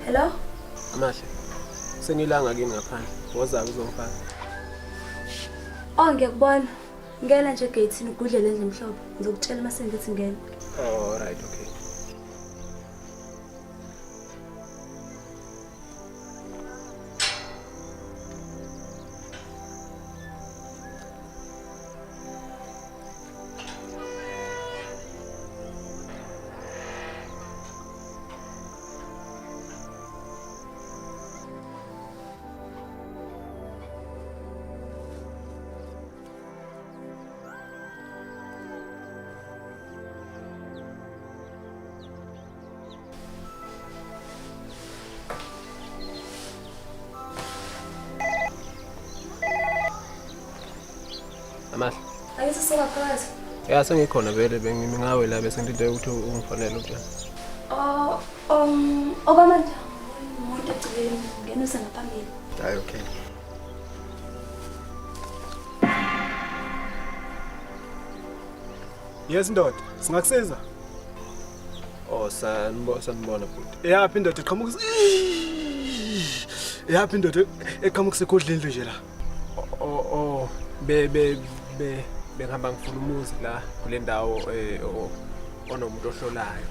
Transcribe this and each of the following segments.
Hello? Amahle. Sengilanga kini ngaphandle. Woza uzongifaka. Oh ngiyakubona. Ngena nje egeyithini ugudlele endle mhlobo. Ngizokutshela uma sengithi ngena. Oh, right, okay. Amahle. Angithi sokaphakathi. Ya sengikhona vele bengimi ngawe la bese ngilinde ukuthi ungifonele utshela. Oh, okwamanje umuntu egcikeni ngena use ngaphambili. Hayi okay. Yes ndoda, singakusiza? Oh sanibona sanibona bhuti. Eyaphi indoda eqhamuka Eyaphi indoda eqhamuka segodla indlu nje la? Oh oh be be be bengihamba ngifuna umuzi la kule ndawo eh onomuntu ohlolayo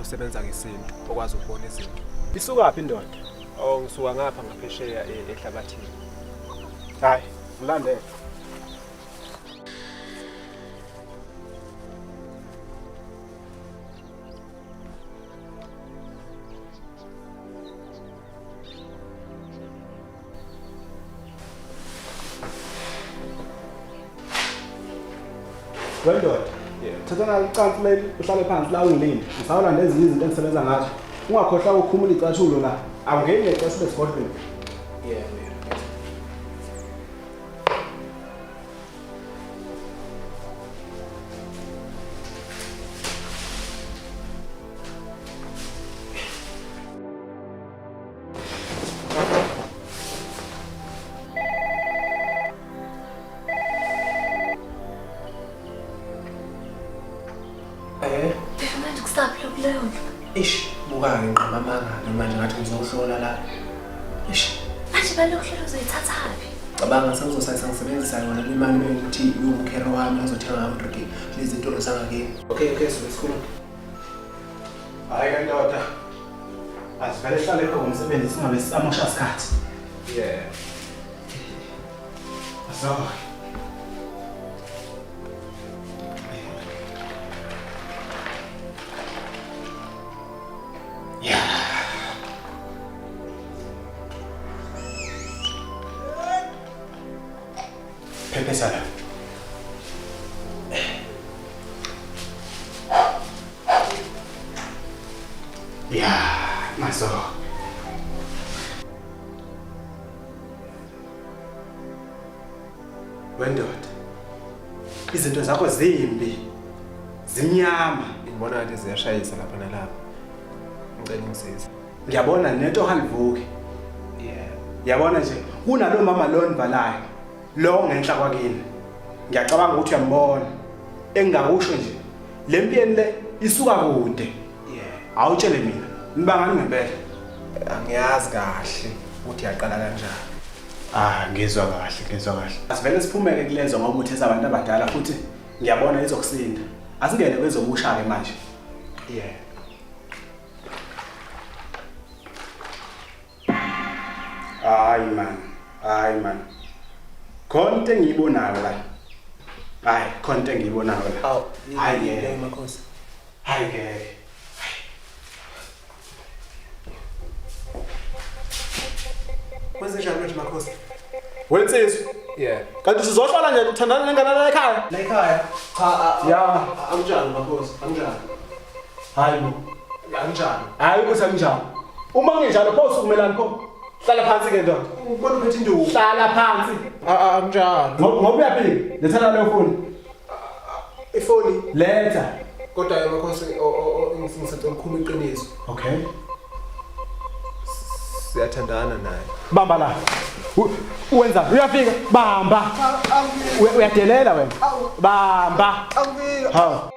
osebenza ngesintu okwazi ukubona izinto. Isukaphi indoda? Oh ngisuka ngapha ngaphesheya ehlabathini. Hayi, ngilandele. Wendoda, thatha nalo icansi leli uhlale phansi la ungilinde. Ngisawulanda ezinye izinto engisebenza ngazo. Ungakhohlwa ukukhumula icathulo la. Awungeni ngecathulo esigodlweni. Yebo, yebo. Eh, Bheka manje kusaphi lokhu leyo ndlu? Ish, buka-ke ngiqamba amanga-ke manje ngathi ngizohlola la. Ish. Manje imali yokuhlola uzoyithathaphi? Cabanga sengizosayisa ngisebenzisa yona le mali bengithi iwumkhero wami ngizothenga ngayo udriki lezi zitolo zangakini. Okay, okay, so sikhuluma. Hayi ke ndoda. Asivele sihlale pha ngomsebenzi singabe sisamosha sikhathi. Yeah. So. Yeah. Phephisa la. Yeah, maso. Wendoda. Izinto zakho zimbi. Zimnyama. Ngibona ngathi ziyashayisa lapha nalapha. Ngicela ungisize. Ngiyabona neto halivuki. Yeah. Yabona nje kunalo mama lo nivalayo. Lo ngenhla kwakini. Ngiyacabanga ukuthi uyambona. Engingakusho nje le mpiyeni le isuka kude. Yeah. Awutshele mina. Nibangani ngempela? Angiyazi kahle ukuthi yaqala kanjani. Ah, ngizwa kahle, ngizwa kahle. Asivele siphumeke kulezo ngoba uthi ezabantu abadala futhi ngiyabona izokusinda. Asingene kwezokusha ke manje. Yeah. Hayi man, hayi man. Khona into engiyibonayo la. Hayi, khona into engiyibonayo la. Awu, Hayi yini ngeke. leyo makhosi? Hayi ngeke. Kwenzenjani manje makhosi? Wensizwa. Yeah. Kanti sizohlala nje uthandana nengane la ekhaya? La ekhaya? Cha, Ya. anginjalo makhosi, anginjalo. Hayi bo. Anginjalo. Hayi ukuthi anginjalo. Uma nginjalo pho usukumelani pho? Hlala phansi ke ndoda. Ubona uphethe induku. Hlala phansi. Anginjalo. Ngoba uyaphika. Letha leyo foni. Ifoni Letha. kodwa ke makhosi ngisacela ukukhuluma iqiniso. Okay. Siyathandana naye. Bamba la. Uwenza uyafika bamba. Uyadelela wena. Bamba. Angifika. Hawu.